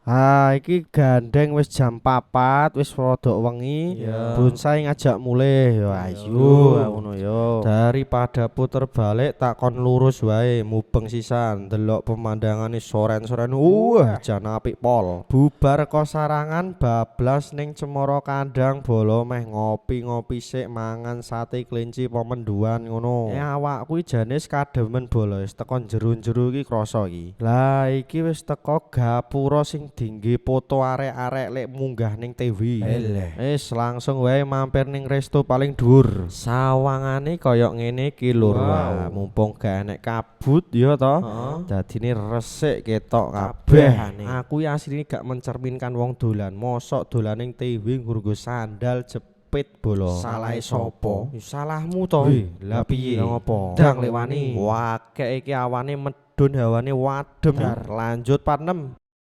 Ha, iki gandeng wis jam 4, wis rodok wengi. Bonsai ngajak mulih yo, ayo ngono yo. Daripada puter balik, tak kon lurus wae mubeng sisan, delok pemandangane soren-soren. Wah, jan apik pol. Bubar ko Sarangan, bablas ning Cemoro Kandang, bolo, meh ngopi-ngopi sik, mangan sate kelinci po mendoan ngono. Ya awakku iki jane kademen, bolo, wis teko jero-jero iki krasa iki. Lah, iki wis teko gapura sing dingge foto arek-arek lek munggah ning TV. Eleh. Wis langsung wae mampir ning resto paling dhuwur. Sawangane koyo ngene iki, lur. Wah, mumpung gak enek kabut ya to. Dadine resik, ketok kabeh. Aku ya asline gak mencerminkan wong dolan. Mosok dolan ning TV nggo sandal jepit, bolo. Salahe sapa? Ya salahmu to. Wih, lah piye? Lah ngopo? Ndang lek wani. Wah, kek iki awane medun, hawane wadem. Dar. Lanjut part 6.